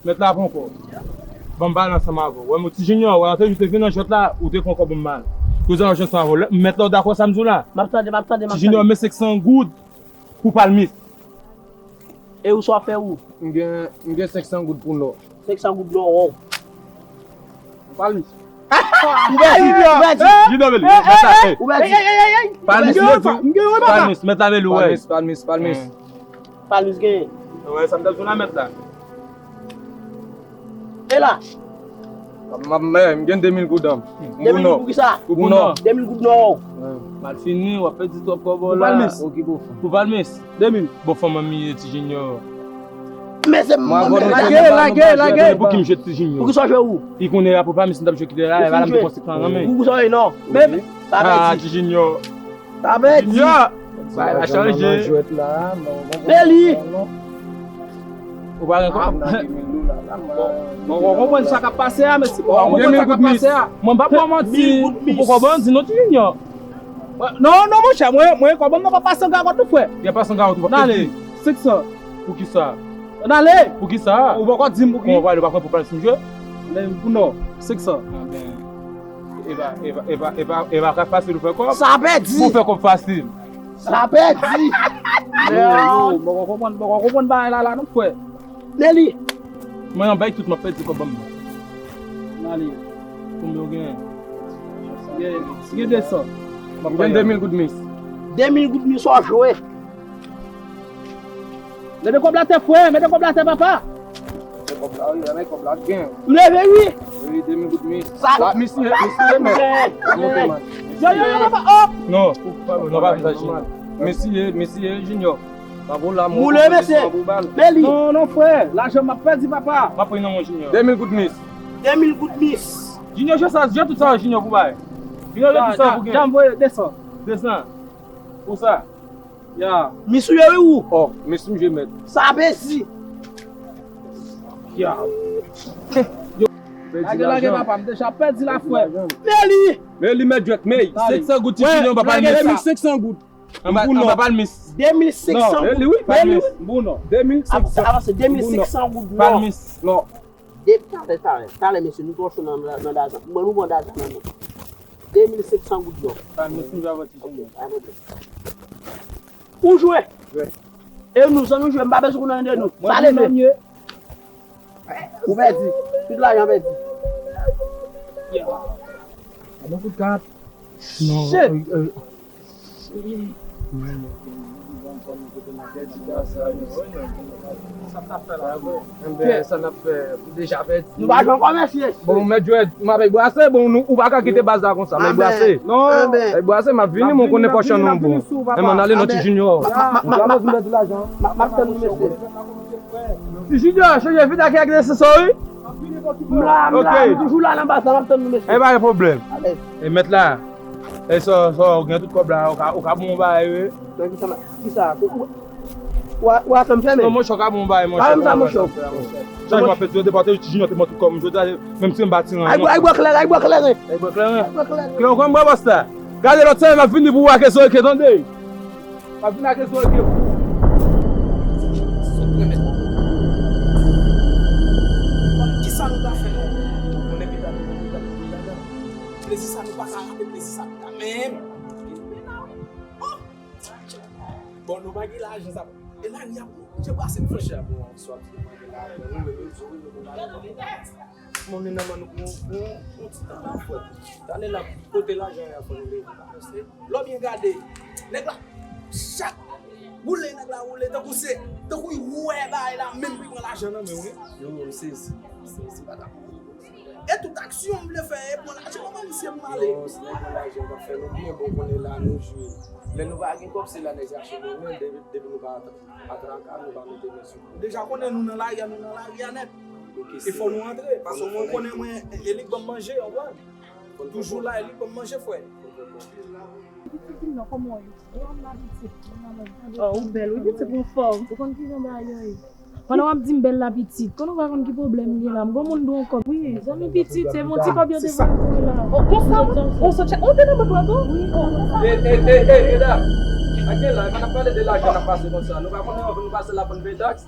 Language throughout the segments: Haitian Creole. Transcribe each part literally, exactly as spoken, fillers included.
Mèt la pran kòb. Ban m pale ansanm avè w. Wè, mon ti Junior, wè, antre, ou te vin nan jwèt la, ou te pran kòb, ban m pale. Koze nan jwèt ansanm avè w. Mèt la, w dakò sa m di w la? M ap tande, m ap tande, m ap tande. Ti Junior, men senk san goud pou palmis. E ou sa w ap fè ou? M gen, m gen senk san goud pou nò. Senk san goud nò, wow. Palmis. Ou pèdi, ou pèdi. Junior, men li, mèt la, ey. Ou pèdi. Palmis, mèt la, men li, wè. Palmis, palmis, palmis. Palmis genyen. Wè, sa m t ap di w la, mèt la. E la? M ap, m ap, m gen de mil goud an. De mil goud pou ki sa? Pou nò. De mil goud nò. Malfini, w ap pèdi twòp kòb la. Pou palmis. Okipe w, fanm. Pou palmis. De mil. Bon, fanm an miye ti Junior. Men se mwen menm. Lage, lage, lage. Pou ki m jwe ti Junior? Pou ki sa w jwe ou? Li konnen apre palmis m t ap jwe kite la, e pa la m te panse k pa renmen. Pou ki sa w jwe non? Men, sa pèdi. Ah, ti Junior. Sa vle di. Junior! Bagay la chanje. Men li. Ou pa gen kòb? Bon, bon, w konprann sa k ap pase a, mesye. Bon, w konprann sa k ap pase a. Mwen pa pran manti. Ou poko bandi non, ti Junior. Non, non, monchè, mwen, mwen, kòb mwen pa pase anka kont ou, frè. Gen pase anka kont ou, pa pèdi. N ale. Senk san. Pou ki sa? N ale. Pou ki sa? Ou poko di m pou ki? Bon, w ale, ou pa konn pou palmis m jwe? Men pou nò, senk san. Ah, ben. E pa, e pa, e pa, e pa, e pa ka fasil ou fè kòb. Sa pèdi. Pou fè kòb fasil. Sa pèdi. Yo, yo, yo, bon, w konprann, bon, w konprann bagay la, la, non, frè. Nelly. Mwen, an bay tout, m ap pèdi kòb ban m. N ale. Konbyen w gen? Gen, gen de san. M ap pale. Gen de mil goud mis. De mil goud mis, w ap jwe. Mete kòb la atè, frè, mete kòb la atè, papa. Mete kòb la, wi, mete kòb la, gen. M leve, wi. Wi, de mil goud, mi. Sa, la, misye, misye, men. Monte, man. Yo, yo, yo, papa, hop. Non, non, pa vin sa, Junior. Misye, misye, Junior. Bravo, la, moule, mesye. Men li. Non, non, frè, lajan m ap pèdi, papa. M ap pran nan men Junior. De mil goud, mis. De mil goud, mis. Junior, jwe sa, jwe tout sa, Junior, pou bay. Junior, jwe tout sa, pou gen. Jan, jan, voye de san. De san. Pou sa. Ya. Misye wi ou. Oh, misye mèt. Sa pèdi. Ya. Lage, lage, papa, m deja pèdi la, frè. Men li. Men li mèt jwèt, men. Senk san goud ti Junior, papa, de mil senk san goud. Anba, anba palmis. De mil senk san goud. Non, men li wi, palmis. Bon non. De mil senk san. Avanse, de mil senk san goud. Palmis. Non. De talè, talè, talè, mesye, nou twò cho nan, nan, nan lajan. Mwen, nou pran lajan nan men. De mil senk san goud non. Sa, mesye, nou ava ti Junior. Ou jwe? Jwe. E nou, san nou jwe, m pa bezwen konnen de nou. Sa leve. Ou pèdi. Tout lajan pèdi. Mwen fout kat. Non. Shit. Enben, sa n ap fè, ou deja pèdi. Nou pa janm kòmanse. Bon, mèt jwèt, m avèk Brase, bon, nou, ou pa ka kite baz la konsa, mèt Brase. Non. Mèt Brase, m ap vini, mwen konnen pòch an non bon. Enben, n ale non ti Junior. M ap tann nou, mesye. Ti Junior, chanje vit ak, ak de san wi. M la, m la, m toujou la nan baz la, m ap tann nou, mesye. E pa gen pwoblèm. E mèt la. E sa, sa, ou gen tout kòb la, ou ka, ou ka bon bagay, wi. Nan ki sa, ki sa, ou, ou, ou a, ou a fè m fèmen? Non, monchè, ou ka bon bagay, monchè. Pa menm sa, monchè. Chanjman fèt, yo depòte ti Junior te mwen tout kòb, jodi a, menm si m pa ti ran. Ay, bwè, ay, bwè kleren, ay, bwè kleren. Ay, bwè kleren. Ay, bwè kleren. Kleren, ou konn bwè bòs la. Gade lòt semèn, m ap vini pou ou ak ezo eke, tande. M ap vini ak ezo eke pou ou. Sot renmen. Kisa nou ta fè, non? Konnen pita nou, nou ta fè ladan. Plezi sa nou pa ka rate, plezi sa pita menm. Oh! Bon, nou pa gen lajan sa. E la, y ap, je pase m fè. Monchè, bon, swa nou pa gen lajan, nou menm, nou di, wi, nou pa gen lajan. Monnen nan men nou pou yon, pou yon, yon ti tan la, frè. Talè la, kote lajan an, fò nou leve la. Lè w byen gade, nèg la, chak woule, nèg la woule, tankou se, tankou l wè bagay la, menm pou l pran lajan nan men w, wi. Yo, m sezi, m sezi, pa ta pou. E tout aksyon m vle fè, e pran lajan nan men misye, m ale. Yo, si nèg pran lajan, l ap fè nou byen, bon, konnen la, nou jwe. Lè nou pa gen kòb, se la nèg achte nou, men depi, depi nou pa atraka, nou pa mete men sou nou. Deja konnen nou nan lari a, nou nan lari a nèt. E fò nou antre, paske mwen konnen mwen, e li k ban m manje, w konprann? Toujou la, e li k ban m manje, frè. Pitit, di m non, kòman w ye? Ou wè m lapitit. Oh, ou bèl, wi, pitit, ou anfòm. Ou konn kijan bagay yo ye? Pandan w ap di m bèl lapitit, konnen w pa konn ki pwoblèm m gen la. M gon moun dwe yon kòb. Wi, zanmi pitit, se yon ti kòb yo te voye pou mwen la. Oh, konsa, ou sot, ou te nan bank la tou? Wi, konsa. Ey, ey, ey, ey, medam. Ak gen la, pa n ap pale de lajan n ap pase konsa. Nou pa konnen anvan nou pase la pou n peye taks?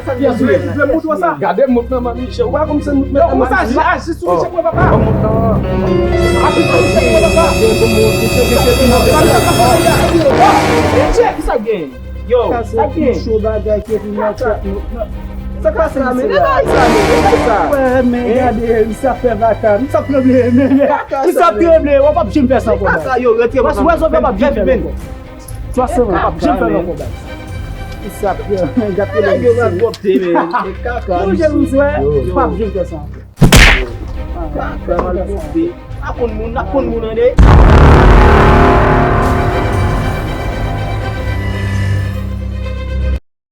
Pyès vle, vle moutro sa. Gade mout nan men Miche. Ou pa konn se mout met nan men Miche. Aji sou Miche pou papa. Ban mout nan. Aji sou Miche pou papa. Miche, kisa gen? Yo, sa gen? Cho bagay ki epi nan tèt nou. Sa k pase la, men? Gade sa, men. Wè, men gade, sa fè vaka. Sa tranble, men. Sa tranble, w p ap janm fè sa ankò. Kaka yo, rantre. Wè, wè, zòt p ap janm fè ankò. Swa se w p ap janm fè ankò, baz. Sa tranble, gade. Nèg yo mal pwòpte, men. Kaka. Mon jè, m swè, p ap janm fè sa ankò. Kaka, mal pwòpte. N ap konn moun, n ap konn moun ande.